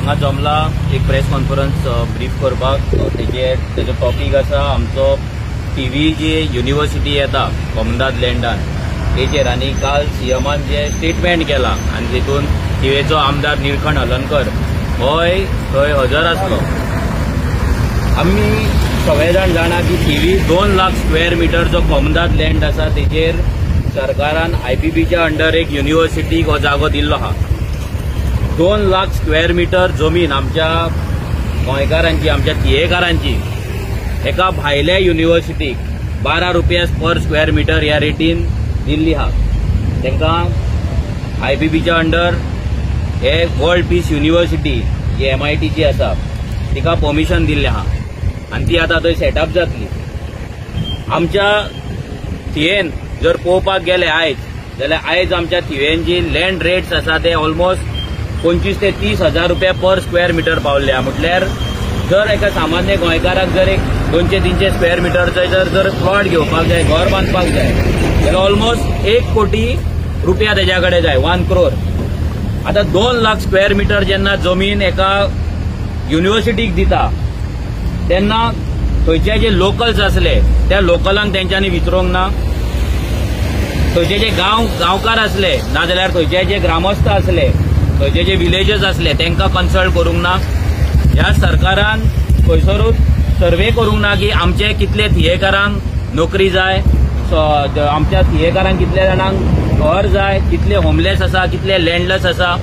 हांगा जमला एक प्रेस कॉन्फरन्स ब्रीफ करपाक. तेजो टॉपीक आसा आमचो टीव्ही जी युनिव्हर्सिटी येता कोमदाद लँडान तेचेर, आनी काल सीएमान जे स्टेटमेंट केला आनी तितून थिवेचो आमदार निळकंठ हलनकर होय थंय हजर आसलो. आमी सगळे जाण जाणा की थिवी 2 लाख स्क्वेअर मिटर जो कोमदाद लँड आसा तेचेर सरकारान आयपीबीच्या अंडर एक युनिव्हर्सिटीक हो जागो दिल्लो आहा. 2 लाख स्क्वेअर मिटर जमीन आमच्या गोंयकारांची, आमच्या थियेकारांची एका भायल्या युनिव्हर्सिटीक 12 रुपया पर स्क्वेअर मिटर ह्या रेटीन दिल्ली आहा. तांकां आयपीबीच्या अंडर हे वर्ल्ड पीस युनिव्हर्सिटी जी MITची आसा तिका परमिशन दिल्लें आहा आनी ती आतां थंय सेटअप जातली. आमच्या थियेन जर पळोवपाक गेले आयज जाल्यार आयज आमच्या थिवेन जी लँड रेट्स आसा ते ऑलमोस्ट 25 ते 30 हजार रुपया पर स्क्वेअर मिटर पावल्या. म्हटल्यार जर एका सामान्य गोंयकाराक जर एक 200-300 स्क्वेअर मिटरचो जर प्लॉट घेवपाक जाय, घर बांदपाक जाय जाल्यार ऑलमोस्ट 1 कोटी रुपया तेज्या कडेन जाय, 1 करोड. आतां 2 लाख स्क्वेअर मिटर जेन्ना जमीन एका युनिव्हर्सिटीक दिता तेन्ना थंयचे जे लोकल्स आसले त्या लोकलांक तेंच्यांनी विचारूंक ना, थंयचे जे गांवकार आसले नाजाल्यार थंयचे जे ग्रामस्थ आसले, थंयचे जे विलेजर्स आसले तांकां कन्सल्ट करूंक ना. ह्या सरकारान खंयसरूच सर्वे करूंक ना की आमचे कितले थियेकारांक नोकरी जाय, आमच्या थियेकारांक कितल्या जाणांक घर जाय, कितले होमलेस आसा, कितले लँडलेस आसा,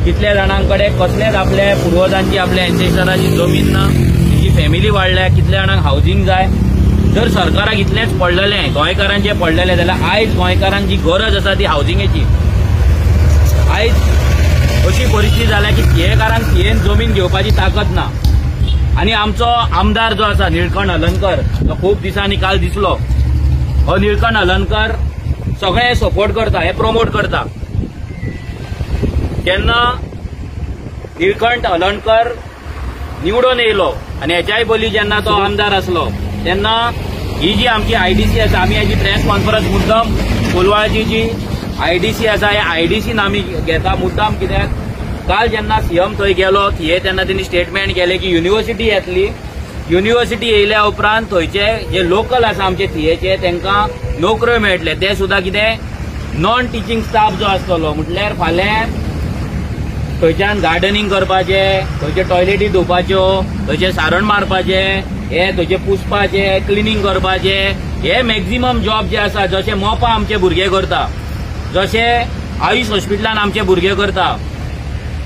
कितल्या जाणां कडेन कसलेच आपल्या पुर्वजांची, आपल्या एन्सेस्टरांची जमीन ना, तेंची फॅमिली वाडल्या, कितल्या जाणांक हावजींग जाय. जर सरकाराक इतलेंच पडलेलें, गोंयकारांचें पडलेलें जाल्यार आयज गोंयकारांक जी गरज आसा ती हावजिंगेची. आयज अशी परिस्थिती जाल्या की थियेकारांक थियेन जमीन घेवपाची ताकद ना. आनी आमचो आमदार जो आसा निळकंठ हलनकर, तो खूब दिसांनी काल दिसलो. हो निळकंठ हलनकर सगळे सपोर्ट करता, हे प्रमोट करता. जेन्ना निळकंठ हलनकर निवडून येयलो आनी हेच्याय पयलीं जेन्ना तो आमदार आसलो तेन्ना ही जी आमची आयडीसी आसा, आमी हेजी प्रेस कॉन्फरन्स मुद्दम कोलवाळची जी आयडीसी आसा ह्या आयडीसीन आमी घेता मुद्दाम, कित्याक काल जेन्ना सीएम थंय गेलो थिये तेन्ना तेणी स्टेटमेंट केलें की युनिव्हर्सिटी येतली. युनिव्हर्सिटी येयल्या उपरांत थंयचे जे लोकल आसा आमचे थियेचे तांकां नोकऱ्यो मेळटले, ते सुद्दां कितें नॉन टिचींग स्टाफ जो आसतलो, म्हटल्यार फाल्यां थंयच्यान गार्डनिंग करपाचें, थंयचे टॉयलेटी धुवपाच्यो, थंयचे सारण मारपाचें, हे थंयचे पुसपाचें, क्लिनींग करपाचें, हे मॅक्झिमम जॉब जे आसा, जशे मोपा आमचे भुरगे करता, जशे आयुष हॉस्पिटलान आमचे भुरगे करता,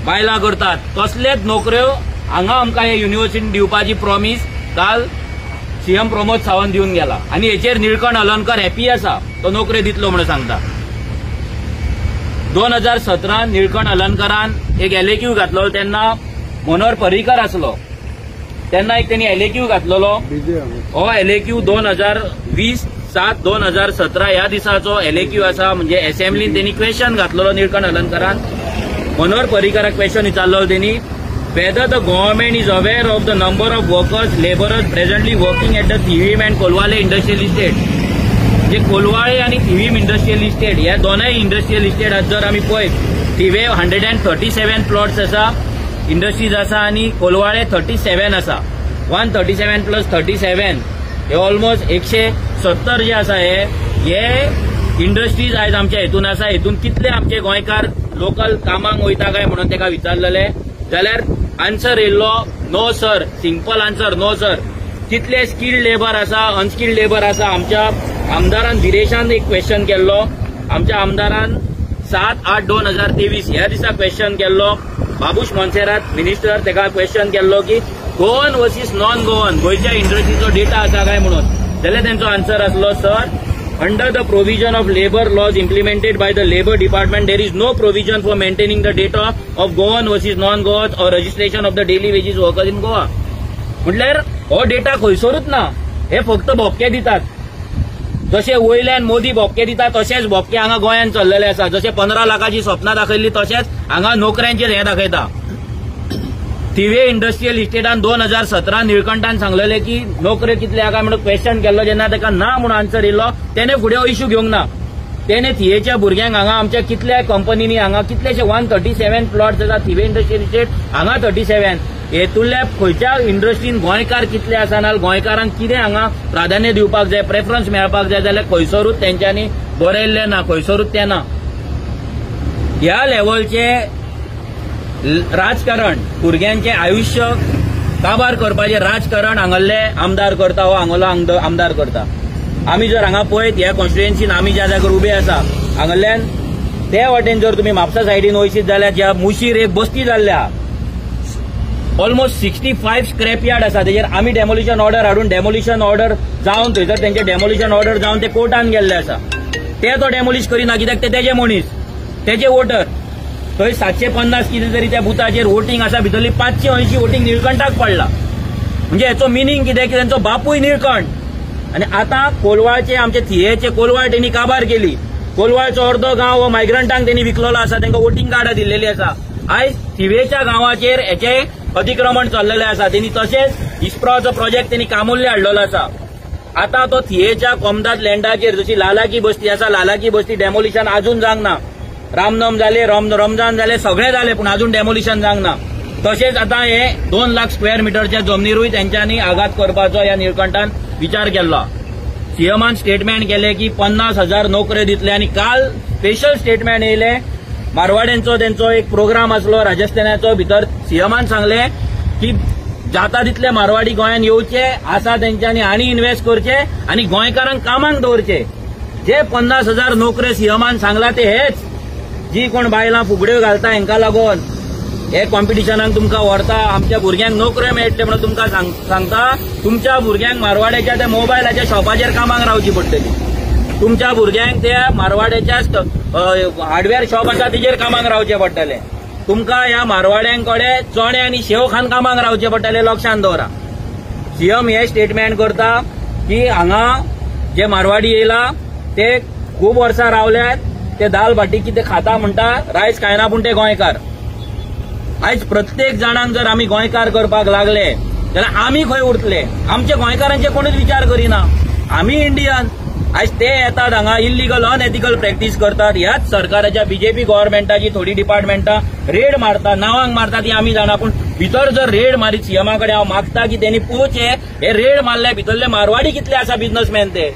बायलां करतात, तसलेच नोकऱ्यो हांगा आमकां हे युनिव्हर्सिटीन दिवपाची प्रॉमीस काल सीएम प्रमोद सावंत दिवन गेला. आनी हेचेर निळकंठ हलनकर हॅपी आसा, तो नोकऱ्यो दितलो म्हणून सांगता. 2017 निळकंठ हलनकरान एक LAQ घातलो तेन्ना मनोहर पर्रीकर आसलो तेन्ना एक तेणी LAQ घातलेलो. हो LAQ 2020 7/2017 ह्या दिसाचो LAQ आसा. म्हणजे एसेंब्लीन तेणी क्वेश्चन घातलेलो निळकंठ हलनकरान, मनोहर पर्रीकराक क्वेश्चन विचारलो तेणी, whether the government is aware of the number of workers, labourers presently working at the Thivim and Colvale industrial estate. जे कोलवाळे आनी थिवीम इंडस्ट्रियल इस्टेट ह्या दोनय इंडस्ट्रियल इस्टेट जर आमी पळयत, थिवे 137 प्लॉट्स आसा, इंडस्ट्रीज आसा, आनी कोलवाळे 37 आसा. 137 प्लस 37 हे ऑलमोस्ट 170 जे आसा हे इंडस्ट्रीज आयज आमच्या हितून आसा. हितून कितले आमचे गोंयकार लोकल कामाक वयता काय म्हणून ताका विचारलेले जाल्यार आन्सर येयल्लो no sir, simple answer no sir. कितले स्किल्ड लेबर आसा, अनस्किल्ड लेबर आसा. आमच्या आमदारान विरेशान एक क्वेश्चन केल्लो, आमच्या आमदारान 7/8/2023 ह्या दिसा क्वेश्चन केल्लो, बाबूश मोन्सेरात मिनिस्टर ताका क्वेश्चन केल्लो की गोवन वर्सीस नॉन गोवन गोंयच्या इंडस्ट्रीचो डेटा आसा काय म्हणून, जाल्यार तेंचो आन्सर आसलो sir, under the provision of labour laws implemented by the labour department there is no provision for maintaining the data of Goan versus non Goan or registration of the daily wages workers in Goa. म्हटल्यार हो data खंयसरूच ना, हे फक्त भोपके दितात. जशे वयल्यान मोदी भोपके दिता तशेच भोपके हांगा गोंयांत चल्लेले आसा. जशे 15 लाखाची स्वप्नां दाखयल्ली तशेंच हांगा नोकऱ्यांचेर हें दाखयता. थिवे इंडस्ट्रियल इस्टेटान 2017 निळकंठान सांगलेले की नोकऱ्यो कितले काय म्हणून क्वेश्चन केल्लो, जेन्ना ताका ना म्हणून आन्सर येयलो तेणे फुडें हो इश्यू घेवंक ना. तेणे थियेच्या भुरग्यांक हांगा आमच्या कितल्या कंपनींनी हांगा कितलेशे 137 प्लॉट्स आसा थिवे इंडस्ट्रियल इस्टेट हांगा 37 हेतुल्या खंयच्या इंडस्ट्रीन गोंयकार कितले आसा ना गोंयकारांक कितें हांगा प्राधान्य दिवपाक जाय, प्रेफरन्स मेळपाक जाय जाल्यार खंयसरूच तेंच्यांनी बरयल्लें ना, खंयसरूच तें ना. ह्या लेवलचे राजकारण, भुरग्यांचें आयुश्य काबार करपाचें राजकारण हांगल्ले आमदार करता हो हांगलो आमदार करता. आमी जर हांगा पळयत ह्या कॉन्स्टिट्युएन्सीन आमी ज्या जाग्यार उबे आसा हांगल्ल्यान ते वाटेन जर तुमी म्हापसा सायडीन वयशीत जाल्यार ज्या मुशीर एक बस्ती जाल्ल्या ऑलमोस्ट 65 स्क्रॅप यार्ड आसा, तेजेर आमी डेमोलिशन ऑर्डर हाडून डेमोलिशन ऑर्डर जावन थंयसर तेंचे डेमोलिशन ऑर्डर जावन ते कोर्टान गेल्ले आसा. ते तो डेमोलिश करिना कित्याक ते तेजे मनीस, तेजे वोटर. थंय 750 कितें तरी त्या बुथाचेर वोटींग आसा, भितरली 580 वोटींग निळकंठाक पडला. म्हणजे हेचो मिनींग कितें की तेंचो बापूय निळकंठ. आनी आतां कोलवाळचे आमचे थियेचे कोलवाळ तेणी काबार केली, कोलवाळचो अर्दो गांव हो मायग्रंटांक तेणी विकलेलो आसा, तेंकां वोटींग कार्डां दिल्लेली आसा. आयज थिवेच्या गांवाचेर हेचे अतिक्रमण चल्लेलें आसा. तेणी तशेंच इस्प्राचो प्रोजेक्ट तेणी कामुल्ले हाडलेलो आसा. आतां तो थियेच्या कोमदाद लँडाचेर जशी लालाकी बस्ती आसा, लालाकी बस्ती डेमोलिशन आजून जावंक ना. रामनम जाले, रमजान जाले, सगळें जालें पूण आजून डेमोलिशन जावंक ना. तशेंच आतां हे 2 लाख स्क्वेअर मिटरच्या जमनीरूय तेंच्यांनी आघात करपाचो ह्या निळकंठान विचार केल्लो. सीएमान स्टेटमेंट केलें की 50,000 नोकऱ्यो दितले आनी काल स्पेशल स्टेटमेंट येयलें मारवाड्यांचो तेंचो एक प्रोग्राम आसलो राजस्थानाचो, भितर सीएमान सांगलें की जाता तितले मारवाडी गोंयांत येवचे आसा तेंच्यांनी आनी इन्वेस्ट करचे आनी गोंयकारांक कामाक दवरचे. जे 50,000 नोकऱ्यो सीएमान सांगला ते हेच जी कोण बायलां फुगड्यो घालता हेंकां लागून हे कॉम्पिटिशनाक तुमकां व्हरता, आमच्या भुरग्यांक नोकऱ्यो मेळटले म्हणून तुमकां सांगता. तुमच्या भुरग्यांक मारवाड्याच्या त्या मोबायलाच्या शॉपाचेर कामाक रावची पडटली, तुमच्या भुरग्यांक त्या मारवाड्याच्या हार्डवेअर शॉप आसा तेजेर कामाक रावचें पडटलें, तुमकां ह्या मारवाड्यांकडे चणे आनी शेव खान कामाक रावचें पडटलें, लक्षांत दवरा. सीएम हे स्टेटमेंट करता की हांगा जे मारवाडी येयला ते खूब वर्सां रावल्यात, ते दाल भाटी कितें खाता म्हणटा, रायस खायना पूण ते गोंयकार. आयज प्रत्येक जाणांक जर आमी गोंयकार करपाक लागले जाल्यार आमी खंय उरतले? आमच्या गोंयकारांचे कोणूच विचार करिना, आमी इंडियन. आयज ते येतात हांगा इल्लिगल अनएथिकल प्रॅक्टीस करतात. ह्याच सरकाराच्या बीजेपी गव्हर्नमेंटाची थोडी डिपार्टमेंटां रेड मारता, नांवांक मारता ती आमी जाणा, पूण भितर जर रेड मारीत सीएमा कडेन हांव मागता की तेणी पळोवचें हे रेड मारले भितरले मारवाडी कितले आसा बिजनसमॅन ते.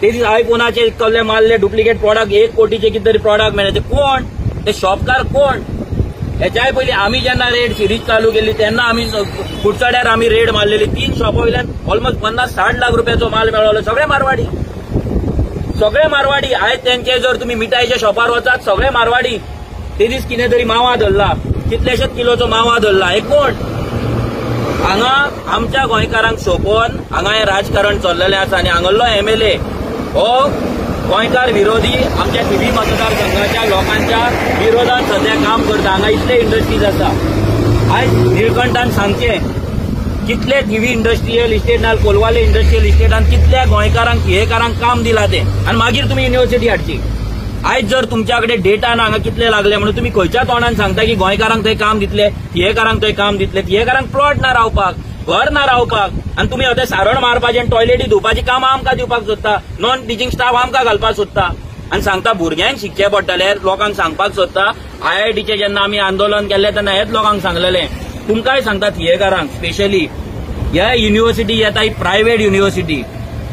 ते दीस आयफोनाचे कसले मारले डुप्लिकेट प्रॉडक्ट, 1 कोटीचे कितें तरी प्रॉडक्ट मेळ्ळे, ते कोण? ते शॉपकार कोण? हेच्याय पयलीं आमी जेन्ना रेड सिरीज चालू केली तेन्ना आमी कुडचड्यार आमी रेड मारलेली, 3 शॉपां वयल्यान ऑलमोस्ट 50-60 लाख रुपयाचो माल मेळ्ळो. सगळे मारवाडी, सगळे मारवाडी. आयज तेंचे जर तुमी मिठाईच्या शॉपार वचात सगळे मारवाडी. ते दीस कितें तरी मावा धरला, कितलेशेच किलोचो मावा धरला. हे कोण? हांगा आमच्या गोंयकारांक सोंपोवन हांगा हें राजकारण चल्लेलें आसा. आनी हांगल्लो एमएलए हो गोंयकार विरोधी, आमच्या थिवी मतदारसंघाच्या लोकांच्या विरोधात सध्या काम करता. हांगा इतले इंडस्ट्रीज आसा. आयज निळकंठान सांगचें कितले थिवी इंडस्ट्रियल इस्टेट ना कोलवाले इंडस्ट्रियल इस्टेटान कितल्या गोंयकारांक थियेकारांक काम दिलां तें, आनी मागीर तुमी युनिव्हर्सिटी हाडची. आयज जर तुमच्या कडेन डेटा ना हांगा कितले लागले म्हणून तुमी खंयच्या तोंडान सांगता की गोंयकारांक थंय काम दितले, थियेकारांक थंय काम दितले? थियेकारांक प्लॉट ना रावपाक, घर ना रावपाक, आनी तुमी आतां सारण मारपाचें आनी टॉयलेटी धुवपाची कामां आमकां दिवपाक सोदता, नॉन टिचींग स्टाफ आमकां घालपाक सोदता आनी सांगता भुरग्यांक शिकचें पडटलें. लोकांक सांगपाक सोदता. आयआयटीचें जेन्ना आमी आंदोलन केल्लें तेन्ना हेच लोकांक सांगलेलें, तुमकांय सांगता थियेकारांक स्पेशली, ह्या युनिव्हर्सिटी येता ही प्रायव्हेट युनिव्हर्सिटी,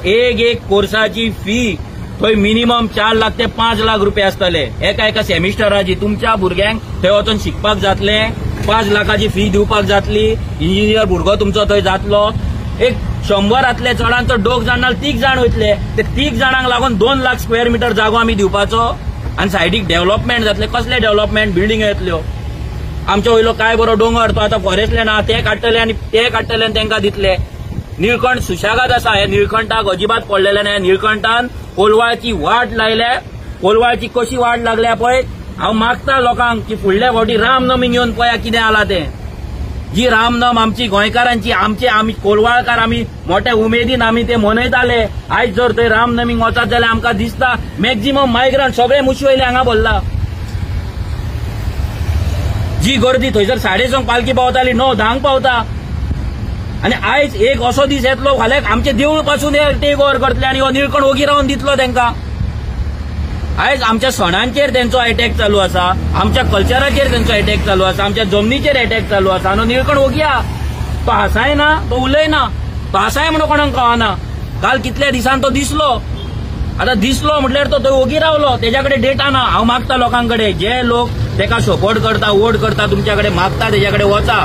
एक एक कोर्साची फी थंय मिनिमम 4 लाख ते 5 लाख रुपये आसतले एका एका सेमिस्टराची. तुमच्या भुरग्यांक थंय वचून शिकपाक जातलें, 5 लाखाची फी दिवपाक जातली, इंजिनियर भुरगो तुमचो थंय जातलो. एक 100 चडांत चड 2 जाण ना 3 जाण वयतले, ते 3 जाणांक लागून 2 लाख स्क्वेअर मिटर जागो आमी दिवपाचो आनी सायडीक डेव्हलपमेंट जातले. कसले डेव्हलपमेंट? बिल्डिंग येतल्यो. आमच्या वयलो काय बरो दोंगर तो आतां फॉरेस्ट लँड आहा, ते काडटले आनी ते काडटले आनी तेंकां दितले. निळकंठ सुशेगाद आसा, हे निळकंठाक अजिबात पडलेले ना. निळकंठान कोलवाळची वाट लायल्या, कोलवाळची कशी वाट लागल्या पळय. हांव मागता लोकांक की फुडल्या फावटी रामनमीक येवन पळया कितें आलां तें. जी रामनम आमची गोंयकारांची, आमचे आमी कोलवाळकार आमी मोठ्या उमेदीन आमी ते मनयताले. आयज जर थंय रामनमीक वचत जाल्यार आमकां दिसता मॅक्झिमम मायग्रंट सगळे मुशी वयले हांगा भरला. जी गर्दी थंयसर 6:30 पालखी पावताली, 9-10 पावता. आनी आयज एक असो दीस येतलो फाल्यां आमचे देवूळ पासून टेक ओवर करतले आनी हो निळकंठ ओगी रावन दितलो तेंकां. आयज आमच्या सणांचेर तेंचो अटॅक चालू आसा, आमच्या कल्चराचेर तेंचो अटॅक चालू आसा, आमच्या जमनीचेर अटॅक चालू आसा. आनी निळकण ओगया, तो हासाय ना, तो उलयना, तो आसाय म्हणून कोणाक कळना. काल कितल्या दिसान तो दिसलो, आतां दिसलो म्हटल्यार तो थंय ओगी रावलो, तेज्या कडेन डेटा ना. हांव मागता लोकां कडेन, जे लोक तेका सपोर्ट करता, वोट करता, तुमच्या कडेन मागता, तेज्या कडेन वचा,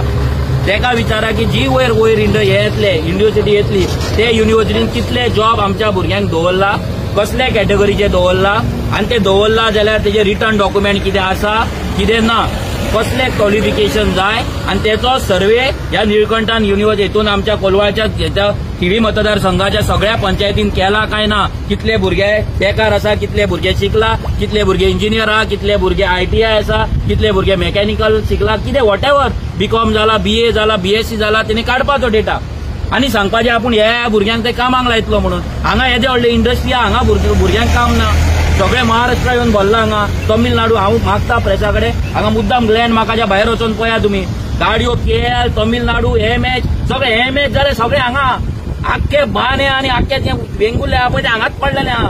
तेका विचारा की जी वयर वयर हे येतले, युनिवर्सिटी येतली, ते युनिवर्सिटीन कितले जॉब आमच्या भुरग्यांक दवरला, कसल्या कॅटेगरीचे दवरला, आनी ते दवरला जाल्यार तेजे रिटर्न डॉक्युमेंट कितें आसा कितें ना, कसले क्वॉलिफिकेशन जाय, आनी तेचो सर्वे ह्या निळकंठान युनिवर्सिटी हितून आमच्या कोलवाळच्या थिवी मतदारसंघाच्या सगळ्या पंचायतीन केला काय ना, कितले भुरगे बेकार आसा, कितले भुरगे शिकला, कितले भुरगे इंजिनियर आहा, कितले भुरगे आयटीआय आसा, कितले भुरगे मेकॅनिकल शिकला, कितें वॉटेवर बीकॉम जाला, बीए जाला, बीएससी जाला, तेणी काडपाचो डेटा आनी सांगपाचें आपूण ह्या भुरग्यांक ते कामाक लायतलो म्हणून. हांगा येदे व्हडले इंडस्ट्री आहा, हांगा भुरग्यांक काम ना, सगळे महाराष्ट्रा येवन भरला हांगा, तमिळनाडू. हांव मागता प्रेसा कडेन, हांगा मुद्दाम ग्लॅन म्हाकाच्या भायर वचून पळया तुमी, गाडयो केएल, तमिळनाडू, एमएच, सगळे एमएच जाले सगळे हांगा, आख्खे बाने आनी आख्खे ते वेंगुर्ले आहा पळय ते हांगाच पडलेले आहा,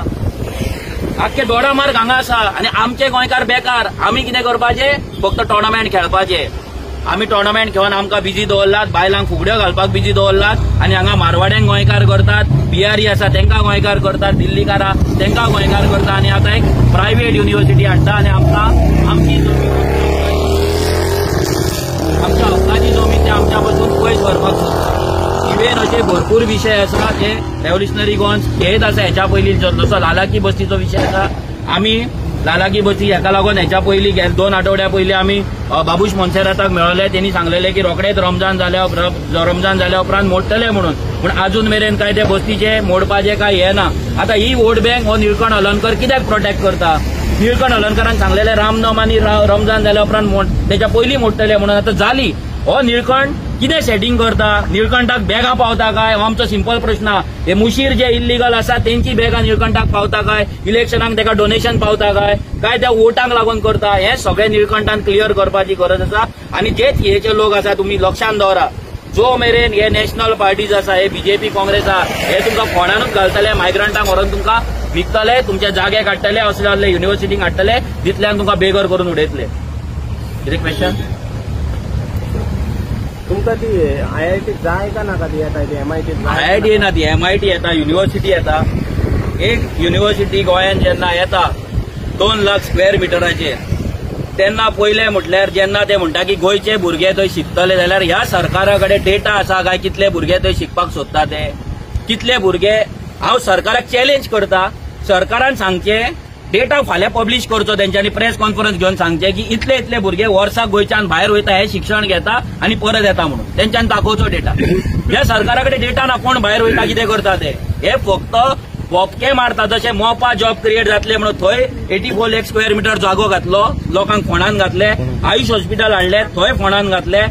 आख्खे दोडा मार्ग हांगा आसा. आनी आमचे गोंयकार बेकार, आमी कितें करपाचें, फक्त टोर्नामेंट खेळपाचें. आमी टोर्नामेंट खेळून आमकां बिजी दवरलात, बायलांक फुगड्यो घालपाक बिजी दवरलात, आनी हांगा मारवाड्यांक गोंयकार करतात, बिहारी आसा तेंकां गोंयकार करतात, दिल्लीकारां तेंकां गोंयकार करता, आनी आतां एक प्रायव्हेट युनिवर्सिटी हाडटा आनी आमकां आमची जमीन, आमच्या हक्काची जमीन ते आमच्या पासून पयस व्हरपाक सोदता. इव्हन अशे भरपूर विशय आसा जे रेव्होल्युशनरी गोवन्स खेळत आसा. हेच्या पयलीं जसो लालाकी बस्तीचो विशय आसा, आमी लालाकी बस्ती हेका लागून हेच्या पयलीं 2 आठवड्या पयलीं आमी बाबूश मोन्सेराताक मेळले, तेणी सांगलेले की रोखडेच रमजान जाल्या उपरांत मोडटले म्हणून, पूण अजून मेरेन काय ते बस्तीचे मोडपाचे काय हे ना. आतां ही वोट बँक हो निळकंठ हलनकर कित्याक प्रोटेक्ट करता? निळकंठ हलनकरान सांगलेले रामनम आनी रमजान जाल्या उपरांत तेच्या पयलीं मोडटले म्हणून, आतां जाली. हो निळकंठ कितें सेटिंग करता? निळकंठाक बॅगां पावता काय? हो आमचो सिंपल प्रश्न. हे मुशीर जे इल्लिगल आसा तेंची बॅगां निळकंठाक पावता काय? इलेक्शनाक तेका डोनेशन पावता काय? काय त्या वोटांक लागून करता? हे सगळें निळकंठान क्लियर करपाची गरज आसा. आनी जे थियेचे लोक आसा तुमी लक्षान दवरा, जो मेरेन हे नॅशनल पार्टीज आसा, हे बीजेपी काँग्रेस आहा, हे तुमकां फोंडानूच घालतले, मायग्रंटांक व्हरोन तुमकां विकतले, तुमचे जागे काडटले, असले असले युनिवर्सिटींक हाडटले, तितल्यान तुमकां बेगर करून उडयतले. कितें क्वेश्चन? तुमकां ती आयआयटी जाय का नाका? ती येता ती एमआयटी? आयआयटी ना, ती एमआयटी येता, युनिवर्सिटी येता. एक युनिवर्सिटी गोंयांत जेन्ना येता 2 लाख स्क्वेअर मिटराचेर, तेन्ना पयलें म्हटल्यार जेन्ना ते म्हणटा की गोंयचे भुरगे थंय शिकतले, जाल्यार ह्या सरकारा कडेन डेटा आसा काय कितले भुरगे थंय शिकपाक सोदता ते, कितले भुरगे? हांव सरकाराक चॅलेंज करता, सरकारान सांगचें डेटा फाल्यां पब्लिश करचो तेंच्यांनी, प्रेस कॉन्फरन्स घेवन सांगचें की इतले इतले भुरगे वर्साक गोंयच्यान भायर वयता, हे शिक्षण घेता आनी परत येता म्हणून तेंच्यांनी दाखोवचो डेटा. ह्या सरकारा कडेन डेटा ना, कोण भायर वयता कितें करता ते. हे फक्त भोपके मारता. जशें मोपा जॉब क्रिएट जातले म्हणून थंय 84 लाख स्क्वेअर मिटर जागो घातलो, लोकांक फोंडान घातले, आयुष हॉस्पिटल हाडले थंय फोंडान घातले,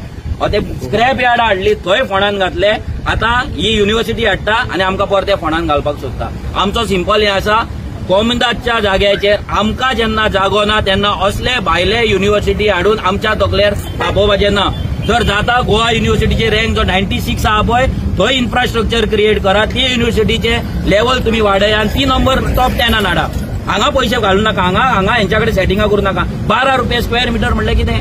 ते स्क्रॅप यार्ड हाडली थंय फोंडान घातले. आतां ही युनिवर्सिटी हाडटा आनी आमकां परते फोंडान घालपाक सोदता. आमचो सिंपल हें आसा, कोमिंदाच्या जाग्याचेर आमकां जेन्ना जागो ना तेन्ना असले भायले युनिवर्सिटी हाडून आमच्या तकलेर तापोवपाचें ना. जर जाता गोवा युनिवर्सिटीचे रँक जो 96 आहा पळय, थंय इन्फ्रास्ट्रक्चर क्रिएट करा, ती युनिवर्सिटीचे लेवल तुमी वाडया आनी ती नंबर टॉप 10 हाडा. हांगा पयशे घालूं नाका, हांगा हांगा हेंच्या कडेन सेटिंगां करूं नाका. 12 रुपये स्क्वेअर मिटर म्हणल्यार कितें?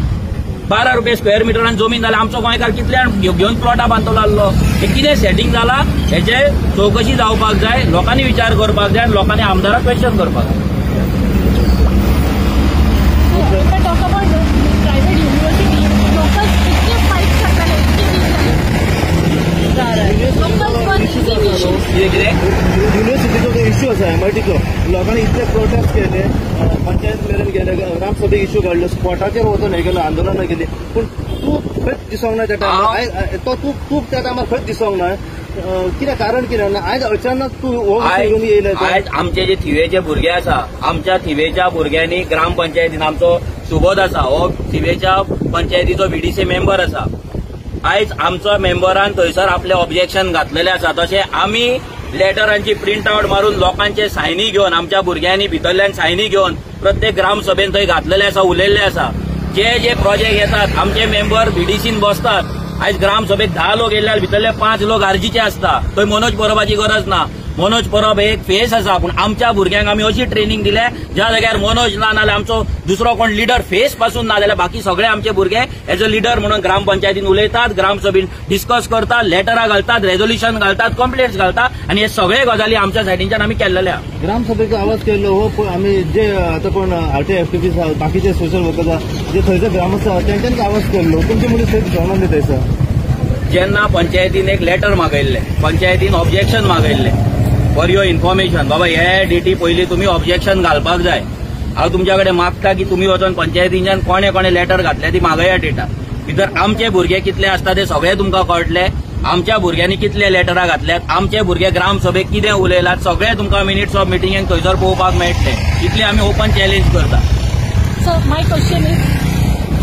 12 रुपये स्क्वेअर मिटरान जमीन जाल्यार आमचो गोंयकार कितल्यान घेवन प्लॉटां बांदतलो आसलो? हें कितें सेटिंग जालां हेचे चवकशी जावपाक जाय, लोकांनी विचार करपाक जाय, लोकांनी आमदाराक क्वेश्चन करपाक जाय. युनिवर्सिटीचो जो इश्यू आसा एमआयटीचो, लोकांनी इतले प्रोटेस्ट केले, पंचायत मेरेन गेले, ग्रामसभेक इश्यू काडलो, स्पॉटाचेर वचून हे केलो, आंदोलनां केली, पूण तूं खंयच दिसोंक ना त्या टायमार, तो तूं त्या टायमार खंयच दिसोंक ना. कितें कारण कितें ना आयज अचानक तूं हो घेवन येयले? आयज आमचे जे थिवेचे भुरगे आसा, आमच्या थिवेच्या भुरग्यांनी ग्रामपंचायतीन, आमचो सुबोध आसा हो थिवेच्या पंचायतीचो बीडीसी मेंबर आसा, आयज आमचो मेंबरान थंयसर आपले ऑब्जेक्शन घातलेले आसा. तशें आमी लेटरांची प्रिंट आवट मारून लोकांचे सायनी घेवन, आमच्या भुरग्यांनी भितरल्यान सायनी घेवन प्रत्येक ग्रामसभेन थंय घातलेले आसा, उलयल्ले आसा. जे जे प्रोजेक्ट येतात आमचे मेंबर बीडीसीन बसतात. आयज ग्रामसभेक 10 लोक येयले भितरले 5 लोक आरजीचे आसता, थंय मनोज परबाची गरज ना. मनोज परब एक फेस आसा, पूण आमच्या भुरग्यांक आमी अशी ट्रेनिंग दिल्या ज्या जाग्यार मनोज ना नाल्यार आमचो दुसरो कोण लिडर फेस पासून ना जाल्यार बाकी सगळे आमचे भुरगे एज अ लिडर म्हणून ग्रामपंचायतीन उलयतात, ग्रामसभेन डिस्कस करतात, लेटरां घालतात, रेजोल्युशन घालतात, कंप्लेंट्स घालतात आनी हे सगळे गजाली आमच्या सायडीनच्यान आमी केल्लेले आहा. ग्रामसभेचो आवाज केल्लो हो आमी जे आतां कोण आरटीएफटीपी बाकीचे सोशल वर्कर्स आहा जे थंयचे ग्रामस्थ आहा तेंच्यांनी आवाज केल्लो, तुमचे मदीं थंय दिसना थंयसर. जेन्ना पंचायतीन एक लेटर मागयल्लें, पंचायतीन ऑब्जेक्शन मागयल्लें फॉर your information, बाबा हे डेटी पयलीं तुमी ऑब्जेक्शन घालपाक जाय. हांव तुमच्या कडेन मागता की तुमी वचोन पंचायतींच्यान कोणे कोणे लेटर घातल्या ती मागया डेटा. भितर आमचे भुरगे कितले आसता ते सगळे तुमकां कळटले, आमच्या भुरग्यांनी कितले लेटरां घातल्यात, आमचे भुरगे ग्रामसभेक कितें उलयलात सगळे तुमकां मिनिट्स ऑफ मिटिंगेक थंयसर पळोवपाक मेळटले. इतले आमी ओपन चॅलेंज करता. So my question is,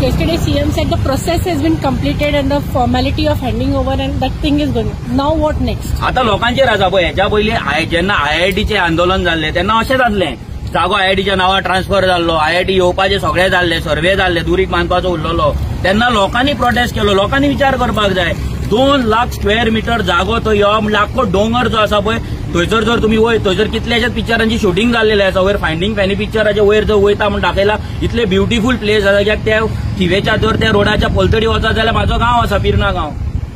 yesterday CM said the process has been completed and the formality of handing over and that thing is going. Now what next? आता लोकांचेर आसा पळय. हेच्या पयलीं जेन्ना आयआयटीचें आंदोलन जाल्लें तेन्ना अशें जाल्लें, जागो आयआयटीच्या नांवार ट्रान्सफर जाल्लो, आयआयटी येवपाचे सगळे जाल्ले, सर्वे जाल्ले, दुरीग बांदपाचो उरलेलो, तेन्ना लोकांनी प्रोटेस्ट केलो. लोकांनी विचार करपाक जाय. 2 लाख स्क्वेअर मिटर जागो तो येवप म्हणल्यार आख्खो दोंगर जो आसा पळय थंयसर जर तुमी वयर थंयसर कितल्याशाच पिक्चरांची शुटींग जाल्लेलें आसा. वयर फायंडींग फॅनी पिक्चराचे वयर जर वयता म्हूण दाखयला, इतले ब्युटिफूल प्लेस आसा कित्याक त्या थिवेच्या जर त्या रोडाच्या पलतडी वचत जाल्यार म्हाजो गांव आसा पिर्ना गांव.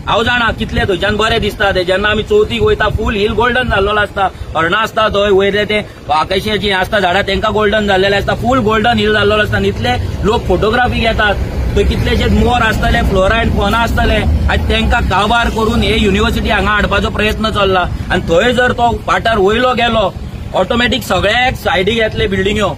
हांव जाणा कितले थंयच्यान बरें दिसता ते. जेन्ना आमी चवथीक वयता फूल हिल गोल्डन जाल्लो आसता, हरणां आसता थंय वयले ते आकाशाची आसता झाडां तेंकां गोल्डन जाल्लेले आसता, फूल गोल्डन हिल जाल्लो आसता आनी इतले लोक फोटोग्राफी घेतात. थंय कितलेशेच मोर आसतले, फ्लोरा अँड फॉना आसतले आनी तेंकां काबार करून हे युनिव्हर्सिटी हांगा हाडपाचो प्रयत्न चल्ला. आनी थंय जर तो वाठार वयलो गेलो ऑटोमॅटीक सगळ्याक सायडीक येतले बिल्डिंग्यो,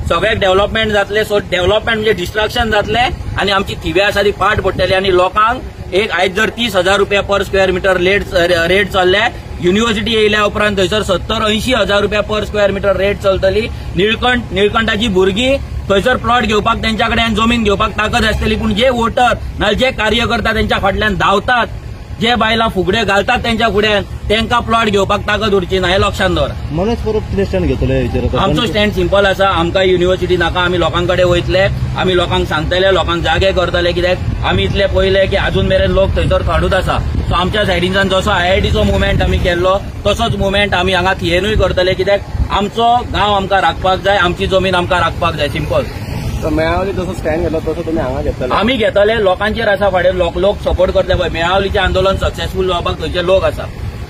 सगळ्याक डेव्हलपमेंट जातले. सो डेव्हलपमेंट म्हणजे डिस्ट्रक्शन जातले आनी आमची थिवे आसा ती फाट पडटली. आनी लोकांक एक आयज जर 30,000 रुपया पर स्क्वेअर मिटर रेट चल्ले, युनिव्हर्सिटी येयल्या उपरांत थंयसर 70-80 हजार रुपया पर स्क्वेअर मिटर रेट चलतली. निळकंठाची भुरगीं थंयसर प्लॉट घेवपाक तेंच्या कडेन जमीन घेवपाक ताकद आसतली, पूण जे वोटर नाल्यार जे कार्यकर्ता तेंच्या फाटल्यान धांवतात, जे बायलां फुगड्यो घालतात तेंच्या फुड्यान, तेंकां प्लॉट घेवपाक ताकद उरची ना, हें लक्षांत दवरा. मनोज परब कितें स्टँड घेतले हेचेर? आमचो स्टँड सिंपल आसा, आमकां युनिव्हर्सिटी नाका, आमी लोकां कडेन वयतले, आमी लोकांक सांगतले, लोकांक जागे करतले. कित्याक आमी इतले पळयले की अजून मेरेन लोक थंयसर थाडूच आसा. सो आमच्या सायडीनच्यान जसो आयआयटीचो मुवमेंट आमी केल्लो तसोच मुवमेंट आमी हांगा थियेनूय करतले. कित्याक आमचो गांव आमकां राखपाक जाय, आमची जमीन आमकां राखपाक जाय, सिंपल. मेळावली जसो स्टँड घेतलो तसो तुमी हांगा घेतले? आमी घेतले, लोकांचेर आसा फाडें, लोक सपोर्ट करतले. पळय मेळावलीचें आंदोलन सक्सेसफूल जावपाक थंयचे लोक आसा.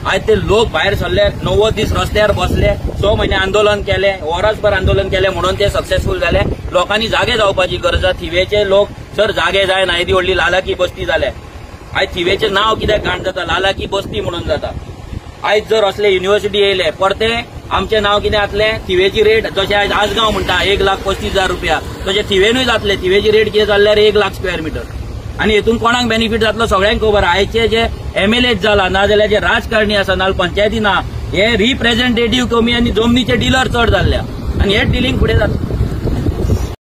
आयज ते लोक भायर सरले, 90 दीस रस्त्यार बसले, 6 म्हयने आंदोलन केलें, वरसभर आंदोलन केलें म्हणून ते सक्सेसफूल जाले. लोकांनी जागे जावपाची गरज आसा. थिवेचे लोक सर जागे जाय ना, येदी व्हडली लालाकी बस्ती जाल्या. आयज थिवेचें नांव कित्याक घाण जाता, लालाकी बस्ती म्हणून जाता. आयज जर असले युनिव्हर्सिटी येयले परते आमचें नांव कितें जातलें, थिवेची रेट जशें आयज आजगांव म्हणटा 1,35,000 रुपया, तशें थिवेनूय जातलें. थिवेची रेट कितें जाल्यार 1 लाख स्क्वेअर मिटर. आनी हेतून कोणाक बेनिफीट जातलो सगळ्यांक खबर. आयचे जे एमएलए जाला ना जाल्यार जे राजकारणी आसा ना पंचायती ना, हे रिप्रेझेंटेटीव कमी आनी जमनीचे डिलर चड जाल्ल्या आनी हे डिलींग फुडें जाता.